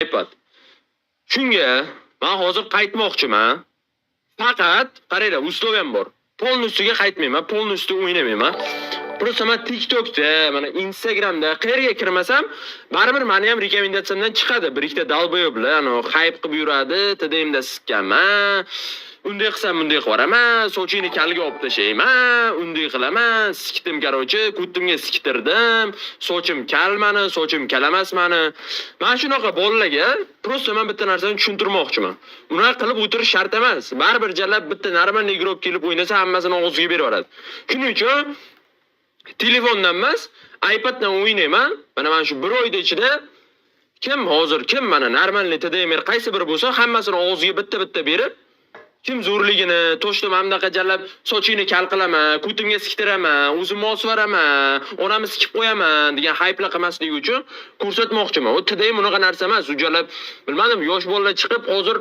iPad. Shunga men hozir qaytmoqchiman. Faqat qaranglar, условиям bor. Полностью qaytmayman, полностью o'ynamayman. Просто men TikTokda, mana Instagramda qayerga kirmasam, baribir meni ham rekomendatsiyamdan chiqadi. Bir ikkita долбоёб lar, ano хайп qilib yuradi, TDMda sikkanman. Unday qilsam bunday qilib yuboraman, sochingni kalga olib tashlayman, unday qilaman, sikdim короче, ko'timga siktirdim, sochim kal mani, sochim kal emas mani. Mana shunaqa bolalarga просто men bitta narsani tushuntirmoqchiman. Unaqa qilib o'tirish shart emas. Baribir jalab bitta нормальный игрок kelib o'ynasa hammasini og'ziga berib yuboradi. Shuning uchun telefondan emas, iPaddan o'ynayman. Mana shu bir oyda ichida kim hozir kim mana нормальный TDMR qaysi biri bo'lsa hammasini og'ziga bitta-bitta berib kim zo'rligini, to'shni mana bunaqa jalab sochingni kal qilaman, ko'timga siktiraman, o'zimni osib yuboraman, onamni sikib qo'yaman degan хайп lar qilmasligi uchun ko'rsatmoqchiman. U TDM unaqa narsa emas. U jalab bilmadim, yosh bolalar chiqib hozir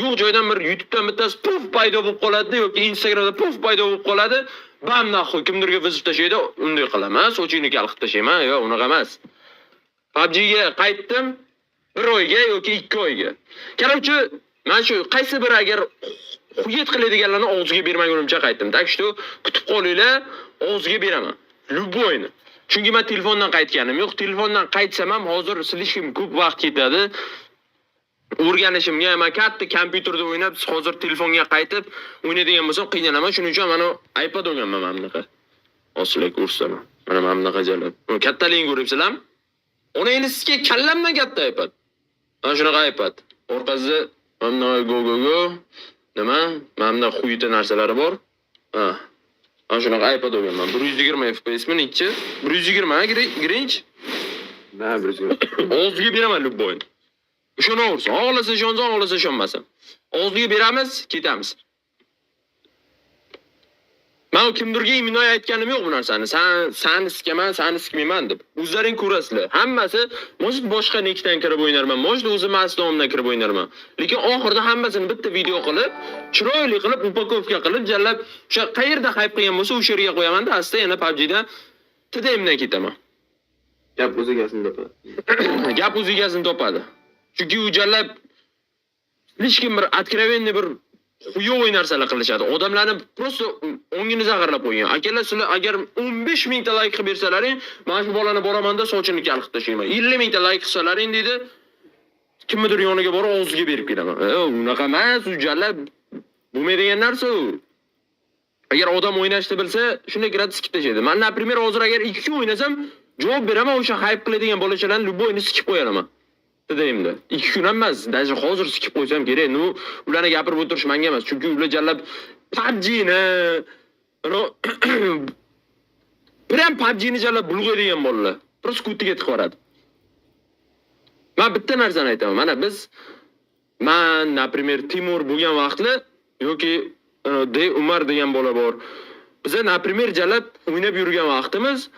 yo'q joydan bir YouTube'dan bittasi puf paydo bo'lib qoladi yoki Instagramda puf paydo bo'lib qoladi. Bam нахуй kimdirga vizib tashlaydi, unday qilaman, sochingni kal qilib tashlayman. Yo'q, unaqa emas. PUBG'ga qaytdim bir oyga yoki 2 oyga. Короче, mana shu qaysi bir agar хует qiladiganlarni og'ziga bermagunimcha qaytdim. Так что kutib qolinglar, og'ziga beraman. Любой ni. Chunki men telefondan qaytganim yo'q. Telefondan qaytsam ham hozir слишком ko'p vaqt ketadi. O'rganishimga men katta kompyuterda o'ynab, hozir telefonga qaytib o'ynaydigan bo'lsam qiynalaman. Shuning uchun mana iPad olganman mana bunaqa. Hozir sizlarga ko'rsataman. Mana bunaqa jalab. Kattaligini ko'ryapsizlarmi? Uni sizga kallamdan katta iPad. Mana shunaqa iPad. Orqasida mana go go go nima? Mana bunday xuyita narsalari bor. Ha. Mana shunaqa iPad olganman. 120 FPS mi nechi? 120 Grinch? Na, 120. Og'ziga beraman любой. Ishonaversin. Xohlasa ishonsin, xohlasa ishonmasin. Og'ziga beramiz, ketamiz. Men kimdirga именно aytganim yo'q bu narsani. San sani sikaman, sani sikmayman deb. O'zlaring ko'rasizlar. Hammasi может boshqa nikdan kirib o'ynarman, может o'zim asnomdan kirib o'ynarman. Lekin oxirida hammasini bitta video qilib, chiroyli qilib, упаковка qilib, jallab o'sha qayerda хайп qilgan bo'lsa, o'sha yerga qo'yaman-da, asta yana PUBG'da TDMdan ketaman. Gap o'z egasini topadi. Gap o'z egasini topadi. Chunki u jallab слишком bir откровенный bir хуёвый narsalar qilishadi. Odamlarni просто ongini zaharlab qo'ygan. Akalar, sizlar agar 15 mingta layk qilib bersalaring, mana shu bolani boramanda sochini kal qilib tashlayman. 50 mingta layk qilsalaring deydi, kimnidir yoniga borib og'ziga berib kelaman. Unaqa emas, u jallab bo'lmaydigan narsa u. Agar odam o'ynashni bilsa, shunday kiradi sikib tashlaydi. Men, например, hozir agar 2 kun o'ynasam, javob beraman o'sha хайп qiladigan bolachalarni любой ni sikib qo'yaraman. TDMda. 2 kun ham emas, даже hozir sikib qo'ysam kerak. Ну, ularni gapirib o'tirish menga emas, chunki ular jallab PUBG'ni, no, prям PUBG'ni jallab bulg'aydigan bolalar. Просто ko'tiga tiqib yuboradi. Men bitta narsani aytaman. Mana biz man, например, Timur bo'lgan vaqtlar yoki D Umar degan bola bor. Biza, например, jalab o'ynab yurgan vaqtimiz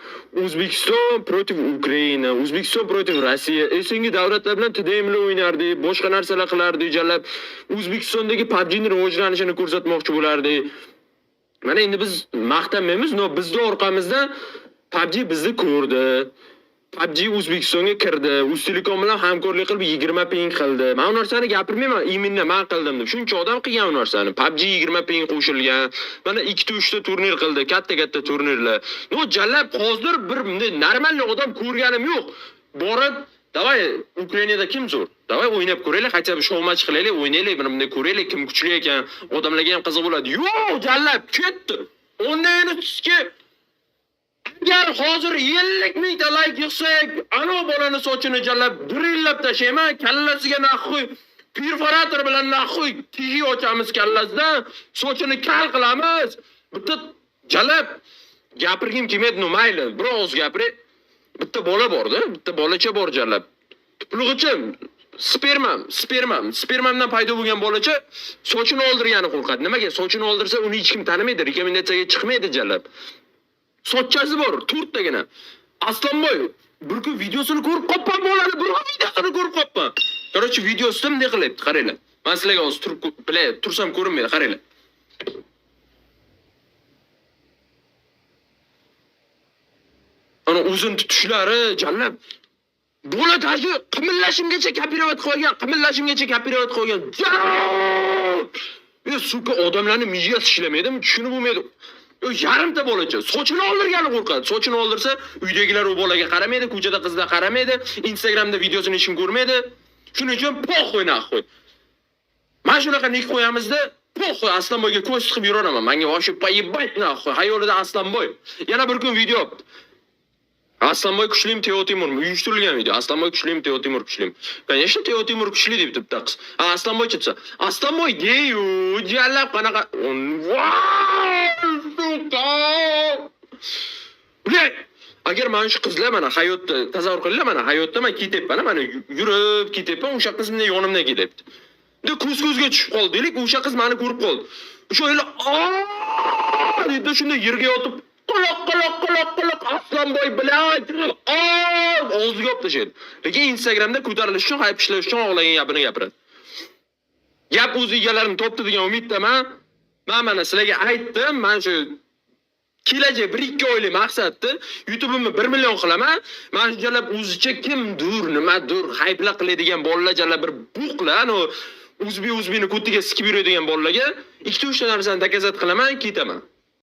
O'zbekiston против Ukraina, O'zbekiston против Rossiya, СНГ davlatlar bilan TDM o'ynardik, boshqa narsalar qilardik, jalab O'zbekistondagi PUBG'ni rivojlanishini ko'rsatmoqchi bo'lardik. Mana endi biz maqtanmaymiz, но bizni orqamizda PUBG bizni ko'rdi. PUBG O'zbekistonga kirdi. Uztelecom bilan hamkorlik qilib 20 ping qildi. Men u narsani gapirmayman, именно men qildim deb. Shuncha odam qilgan u narsani. PUBG 20 ping qo'shilgan. Mana 2 ta 3 ta turnir qildi, katta-katta turnirlar. Но jallab hozir bir bunday нормальный odam ko'rganim yo'q. Borib, давай Ukrainada kim zo'r? Давай o'ynab ko'raylik, хотя бы show match qilaylik, o'ynaylik, buni bunday ko'raylik, kim kuchli ekan, odamlarga ham qiziq bo'ladi. Yo'q, jallab ketdi. O'rnini agar hozir 50 mingta layk yig'sak, ana bolani sochini jallab drillab tashlayman, kallasiga нахуй perforator bilan нахуй teshik ochamiz kallasidan, sochini kal qilamiz. Bitta jalab gapirgim kelmaydi, но mayli, bir og'iz gapiray. Bitta bola borda, bitta bolacha bor jalab. Tuplug'icha spermamdan paydo bo'lgan bolacha sochini oldirgani qo'rqadi. Nimaga? Sochini oldirsa uni hech kim tanimaydi, rekomendatsiyaga chiqmaydi jalab. Sochchasi bor, to'rttagina. Aslonboy bir kun videosini ko'rib qolibman bolani, bir kun videosini ko'rib qolibman. Короче, videosida bunday qilyapti, qaranglar. Men sizlarga hozir turib, bilay, tursam ko'rinmaydi, qaranglar. Ana o'zini tutishlari jallab. Bola даже qimillashimgacha копировать qilgan, qimillashimgacha копировать qilgan. E, сука, odamlarni miyasi ishlamaydimi? Tushunib bo'lmaydi. U yarimta bolacha sochini oldirgani qo'rqadi. Sochini oldirsa, uydagilar u bolaga qaramaydi, ko'chada qizlar qaramaydi, Instagramda videosini hech kim ko'rmaydi. Shuning uchun похуй нахуй. Mana shunaqa ник qo'yamizda, похуй, Aslanboyga ko'z tiqib yuraman. Menga вообще поебать нахуй. Hayolida Aslanboy. Yana bir kun video. Aslanboy kuchlimi, Teo Timurmi? Uyushtirilgan video. Aslanboy kuchlimi, Teo Timur kuchlimi? Конечно, Teo Timur kuchli debdi bitta qiz. Ha, Aslanboy desa, Aslanboy geyu, jallab qanaqa. Voy, сука! Блядь! Agar mana shu qizlar mana hayotda tasavvur qilinglar, mana hayotda man ketyapman, mana yurib ketyapman, o'sha qiz meni yonimdan kelyapti. De ko'z ko'zga tushib qoldi, deylik, o'sha qiz meni ko'rib qoldi. O'sha o'yla, "Aa!" dedi, shunday yerga yotib, quloq quloq quloq quloq Aslanboy bilan og'ziga olib tashlaydi. Lekin Instagramda ko'tarilish uchun, hayp ishlash uchun xohlagan gapini gapiradi. Gap o'z egalarini topdi degan umiddaman. Man mana sizlarga aytdim, mana shu kelajak 1-2 oylik maqsadni, YouTube'imni 1 million qilaman. Mana shu jalab o'zicha kimdir, nimadir haypla qiladigan bolalar, jalab bir buqlar, anu o'zbek o'zbekni ko'tiga sikib yuradigan bolalarga ikkita uchta narsani доказать qilaman, ketaman.